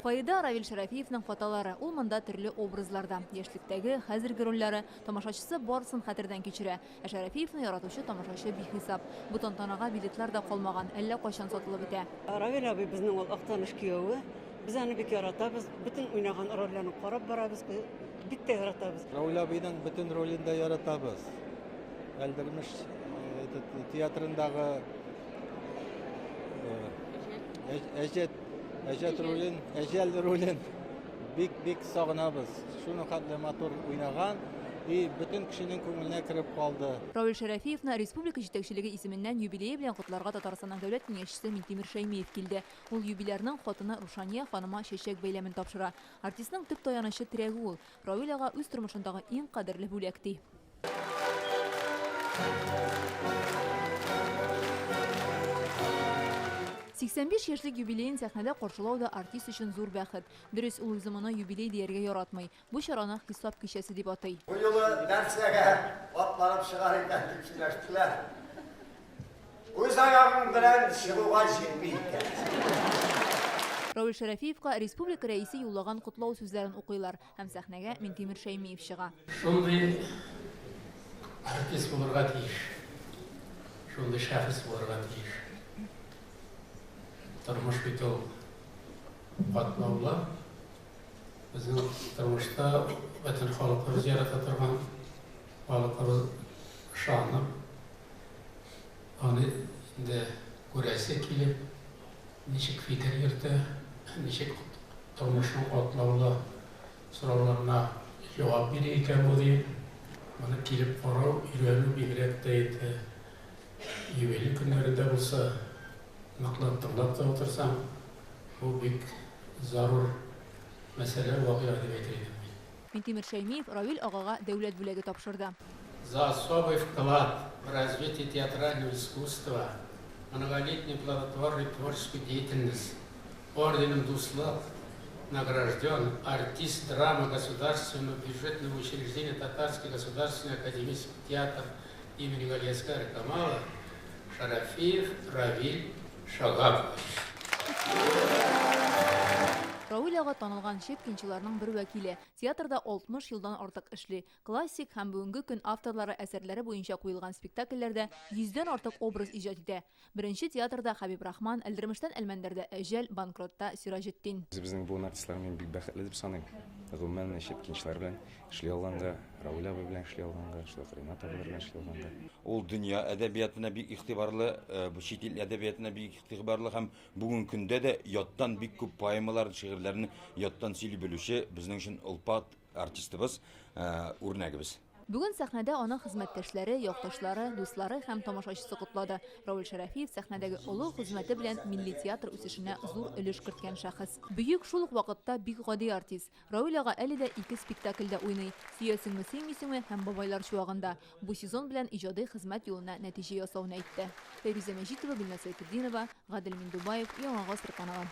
Фойеда Равил Шәрәфиевның фотолары. Ул монда төрле образларда. Яшьлектәге, хәзерге рольләре. Тамашачысы барысын хәтердән кичерә. Ә Шәрәфиевны яратучы тамашачы бихисап. Бу тантанага билетлар да калмаган, әллә кайчан сатылып бетә. Равил абый безнең ул Актаныш кияве. Без аны бик яратабыз. Бөтен уйнаган рольләрен карап барабыз. Бик тә яратабыз. Равил абыйның бөтен ролен дә яратабыз. Әлдермеш театрындагы Әҗәт, әҗәт ролен, әҗәл ролен бик-бик сагынабыз. Шуның хәтле матур уйнаган и бөтен кешенең күңеленә кереп калды. Равил Шәрәфиевны республика җитәкчелеге исеменнән юбилее белән котларга Татарстанның Дәүләт Киңәшчесе Минтимер Шәймиев килде. Ул юбилярның хатыны Рушания ханыма чәчәк бәйләмен тапшыра. Артистның төп таянычы, терәге ул. Равил ага үз тормышындагы иң кадерле бүләк, ди. 85 яшьлек юбилеен сәхнәдә каршылау да артист өчен зур бәхет. Дөрес, ул үзе моны юбилей дияргә яратмый. Бу чараны хисап кичәсе дип атый. Бу юлы нәрсәгә атланып чыгар икән дип сөйләштеләр. Үз аягың белән чыгуга җитми икән. Равил Шәрәфиевка республика Рәисе юллаган котлау сүзләрен укыйлар һәм сәхнәгә Минтимер Шәймиев чыга. Шундый артист булырга тиеш, шундый шәхес булырга тиеш. Тормыш бит ул катлаулы. Безнең тормышта бөтен халыкыбыз ярата торган, халыкыбыз ышанып, Аны инде күрәсе килеп, ничек фикер йөртә, ничек тормышның катлаулы сорауларына җавап бирә икән бу диеп, моны килеп карау, өйрәнү бигрәк тә инде юбилей көннәрендә булса, ныклап тыңлап та утырсаң, бу бик зарур мәсьәлә, вакыйга дип әйтер идем мин. Минтимер Шәймиев Равил агага дәүләт бүләге тапшырды. За особый вклад в развитие театрального искусства, многолетнюю плодотворную творческую деятельность орденом Дуслык награжден артист драмы Государственного бюджетного учреждения Татарский государственный академический театр имени Галиәсгара Камала Шарафиев Равиль Шагапович. Равил ага танылган щепкинчыларның бер вәкиле. Театрда 60 елдан артык эшли. Классик һәм бүгенге көн авторлары әсәрләре буенча куелган спектакльләрдә йөздән артык образ иҗат итә. Беренче театрда Хәбиб Рахман, Әлдермештән Әлмәндәрдә Әҗәл, Банкротта Сираҗетдин. Үзебезнең буын артистларын мин бик бәхетле дип саныйм. Гомумән, щепкинчылар белән Эшли алганга, Равил абый белән эшли алганга, шулай ук Ринат абыйлар белән эшли алганга. Ул дөнья әдәбиятына бик игътибарлы, бу чит ил әдәбиятына бик игътибарлы һәм бүгенге көндә дә яттан бик күп поэмаларын, шигырьләрне яттан сөйли белүче безнең өчен олпат артистыбыз, үрнәгебез. Бүген сәхнәдә аны хезмәттәшләре, якташлары, дуслары һәм тамашачысы котлады. Равил Шәрәфиев сәхнәдәге олы хезмәте белән милли театр үсешенә зур өлеш керткән шәхес. Бөек, шул ук вакытта бик гади артист. Равил ага әле дә ике спектакльдә уйный, Сөясеңме, сөймисеңме һәм Бабайлар чуагында. Бу сезон белән иҗади хезмәт юлына нәтиҗә ясавын әйтте. Фәйрүзә Мәҗитова, Гөлназ Сәйфетдинова, Гадел Миндубаев, Яңа Гасыр каналы.